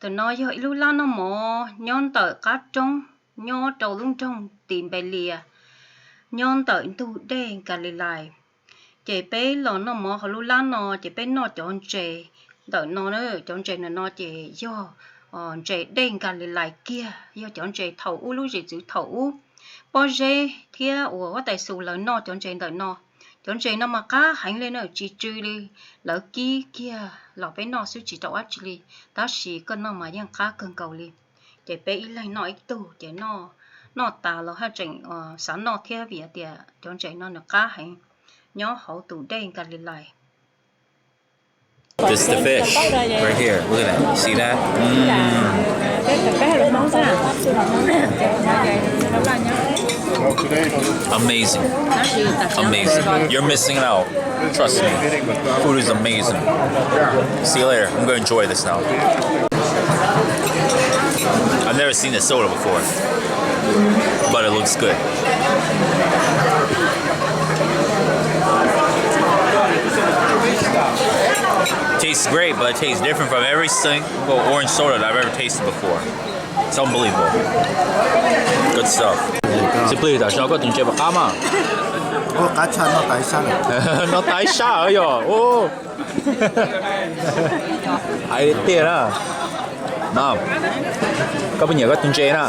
Ntawm no yog ib lub lab noj mov nyob ntawm qab roob, nyob rau lub nroog Tibelias, nyob ntawm ntug dej Kalilais. Ces peb los noj mov hauv lub lab no ces peb noj cov ntses ntawm no, cov ntses ntawm no ces yog ntses dej Kalilais kiag, yog cov ntses thaum ub, lub zim txwv thaum ub. Pob zeb thiab uas huab tais xus lawv noj cov ntses ntawm no. Cov ntses no mas qab heev li na, tsis tsw li, lawv kib kiag los peb noj xwb tsis tau dab tsi li, tab sis koj noj mas yeej qab kawg nkaus li. Ces peb ib leeg noj ib tug ces noj tas los haj tseem xav noj thiab vim tias cov ntses no nws qab heev, nyob hauv tus dej Kalilais. This is the fish right here. Look at that. See that? Mm. Amazing. Amazing. You're missing out. Trust me. Food is amazing. See you later. I'm gonna enjoy this now. I've never seen a soda before, but it looks good. Tastes great, but it tastes different from every single orange soda that I've ever tasted before. It's unbelievable. Good stuff. Txiv plig, tam sim no koj tus ntses puas qab mas? Qab tshaj, noj tas ib sab lawm. Noj tas ib sab yog. Hais tiag na. Koj puas nyiam koj tus ntses na?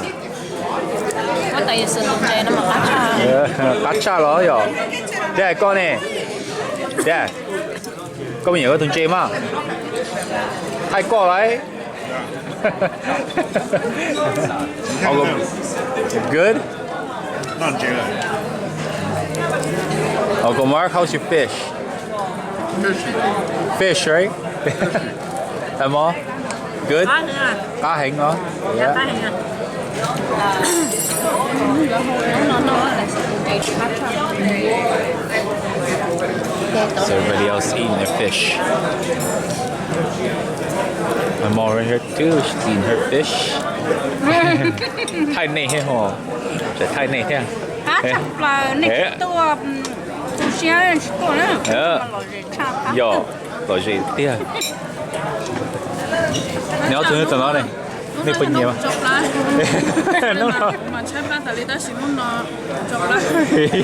Qab tshaj los yog. Dad, koj ne? Dad, koj puas nyiam koj tus ntses mas? Thaij koj lauj. Good? Uncle Mark, how's your fish? Fish, right? Em, good? Qab heev os. So everybody else eating their fish. My mom right here too, she's eating her fish. Thaij nej thiab hos. Tseem thaij nej thiab. Qab tshaj plaws, nej tsis tuaj, tu siab tsis tuaj na. Yog, lom zem tiag. Neb ob tug nyob tom no ne, nej puas nyiam? Hnub no,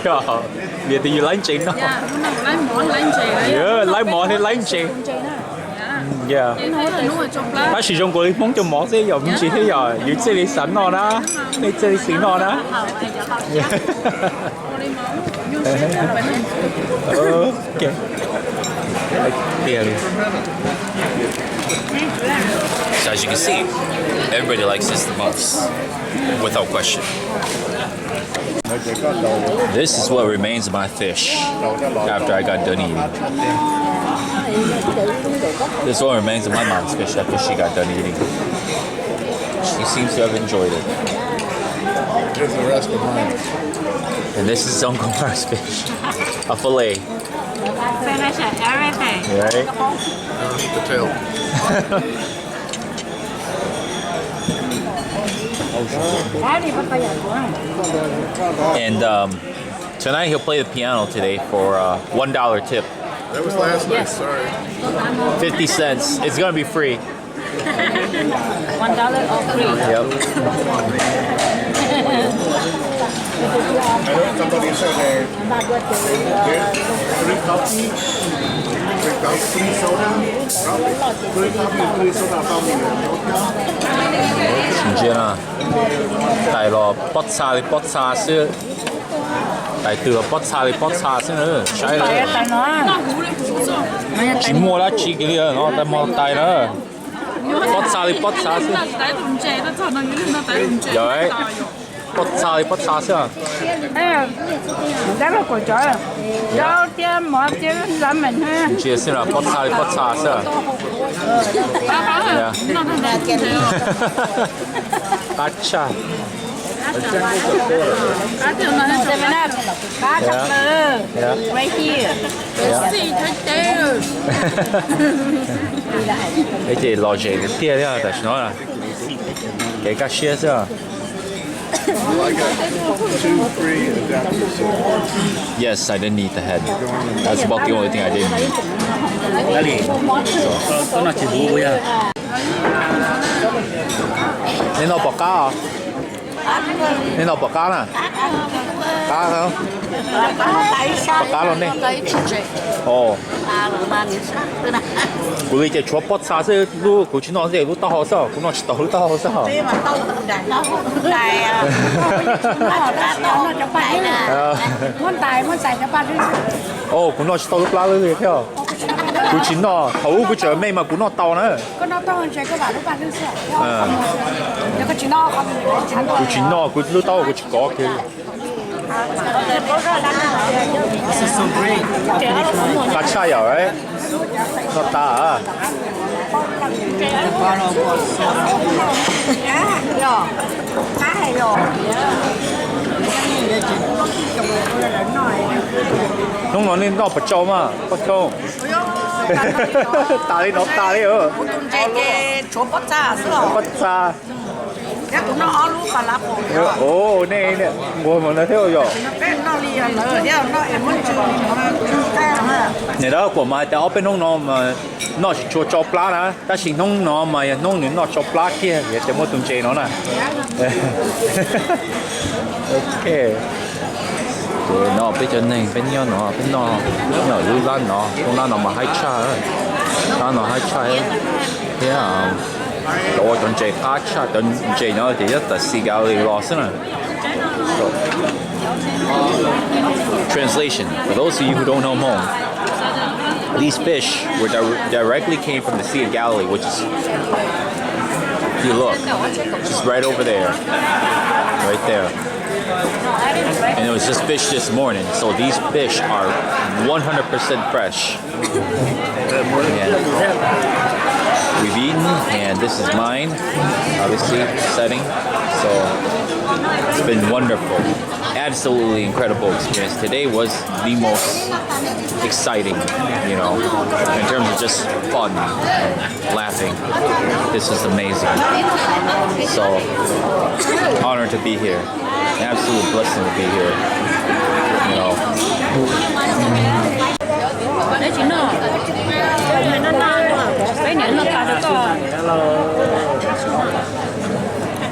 yog, vim tias yus laib ntses noj. Laib mov thiab laib ntses. Tab sis zoo nkaus li Hmoob cov mov xwb yog me ntsis thiab yog yus thiaj li xav noj na, nej thiaj li xav noj na. Tiag li. So as you can see, everybody likes this the most, without question. This is what remains of my fish after I got done eating. This is what remains of my mom's fish after she got done eating. She seems to have enjoyed it. Here's the rest of mine. And this is Uncle Mark's fish. A fillet. Finish it, everything. Right? I don't eat the tail. And um, tonight he'll play the piano today for uh, one dollar tip. That was last night, sorry. Fifty cents. It's gonna be free. One dollar or free? Yep. I heard somebody said they get three coffee, three coffee, three soda, coffee, three coffee, three soda from me. Ntsia na, tais los pob txha li pob txha xwb. Tais twg los pob txha li pob txha xwb na, saib lawm. Tsis muaj dab tsi kiag li no, tais mos tais na. Pob txha li pob txha xwb. Yog, pob txha li pob txha xwb. Ntsia xwb na, pob txha li pob txha xwb. Qab tshaj. Ces lom zem tiag tiag tam sim no. Kev kaj siab xwb. Yes, I did need the head. That's about the only thing I didn't need. Koj noj tsis huv yog? Nej noj pom qab os? Nej noj pom qab na? Qab, pom qab los nej. Ov, kuv li ces tshuav pob txha xwb, lub kuv tsis noj lub taub hau xwb, kuv noj tsis tau lub taub hau xwb os. Ov, kuv noj tsis tau lub plab lwb li thiab. Kuv tsis noj, thaum ub kuv tseem me mas kuv noj tau na. Kuv tsis noj, kuv lub taub hau kuv tsis kov kiag. Qab tshaj yam, noj tas. Hnub no nej noj puas tsau mas poj Thoob? Tas li no tas li. Pob txha. Nej nquag mas no thiab yom. Nim no kuam mas hais tias ob peb hnub no mas noj tsis tshua tsau plab na, tab sis hnub no mas yog hnub nws noj tsau plab kiag vim tias muaj tus ntses no na. Ok. Ces no peb cov neeg peb nyob no peb noj, noj lub lab no, lub lab no mas haib tshaj, lab no haib tshaj thiab. Cov ua cov ntses qab tshaj, cov ntses no ces nyob tom Sea Galilee los xwb na. Translation, for those of you who don't know Hmong, these fish were di- directly came from the Sea of Galilee, which is, if you look, just right over there, right there. And it was just fish this morning, so these fish are one hundred percent fresh. And we've eaten, and this is mine, obviously, setting. So it's been wonderful. Absolutely incredible experience. Today was the most exciting, you know, in terms of just fun and laughing. This is amazing. So, honored to be here. Absolute blessing to be here. You know. Peb niam noj tas rau koj.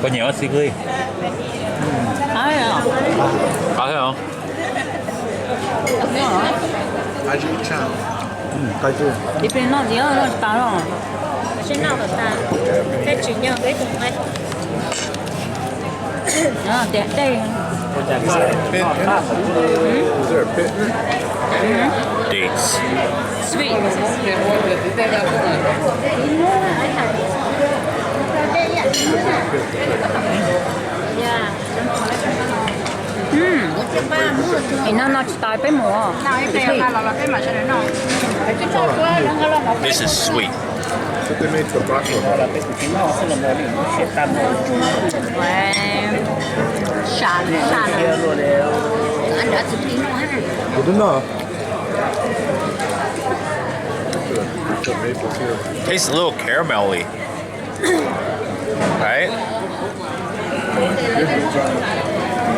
Koj nyiam ua si kli? Qab thiab os. Ib pliag noj ntxiv noj tas los. Dates. Sweet. Nim no no tsis tas peb mus. This is sweet. Tastes a little caramelly. Right?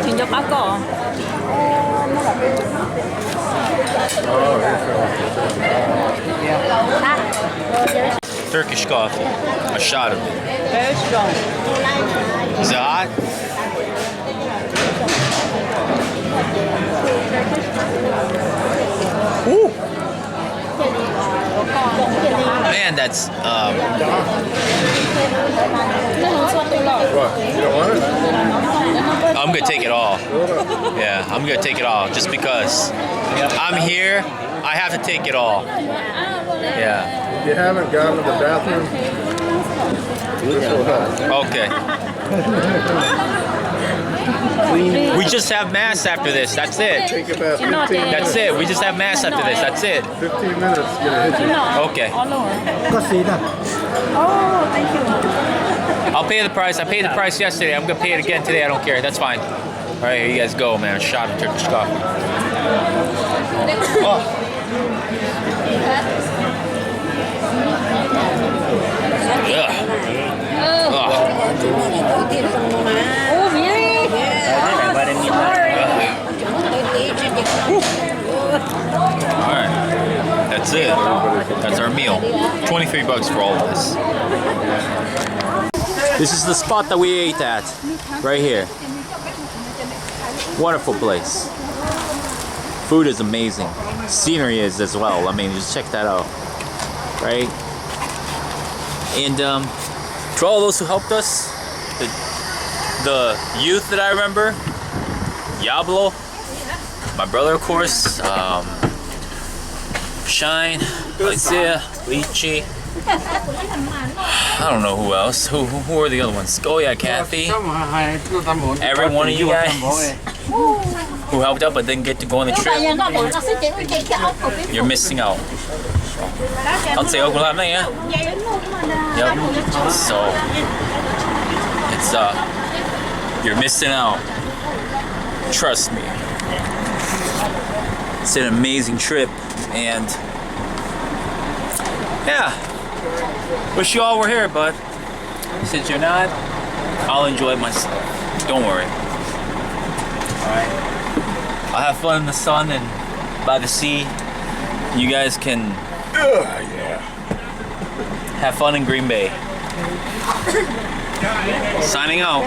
Tsis nco qab koj. Turkish coffee. A shot of it. Is it hot? Ooh. Man, that's um, I'm gonna take it all. Yeah, I'm gonna take it all just because I'm here. I have to take it all. Yeah. If you haven't gone to the bathroom, this will help. Okay. We just have mass after this. That's it. Take about fifteen minutes. That's it. We just have mass after this. That's it. Fifteen minutes, gonna hit you. Okay. Koj siv na. I'll pay the price. I paid the price yesterday. I'm gonna pay it again today. I don't care. That's fine. All right, here you guys go, man. Shot of Turkish coffee. Oh. Ugh. Ugh. All right. That's it. That's our meal. Twenty-three bucks for all of this. This is the spot that we ate at, right here. Wonderful place. Food is amazing. Scenery is as well. I mean, just check that out, right? And um, to all those who helped us, the, the youth that I remember, Diablo, my brother, of course, um, Shine, Isaiah, Lychee. I don't know who else. Who, who who are the other ones? Oh yeah, Kathy. Every one of you guys who helped out but didn't get to go on the trip, you're missing out. I'll say Oklahoma, yeah. Yep. So it's uh, you're missing out. Trust me. It's an amazing trip, and yeah, wish you all were here, but since you're not, I'll enjoy it myself. Don't worry. All right. I'll have fun in the sun and by the sea. You guys can, uh, yeah, have fun in Green Bay. Signing out.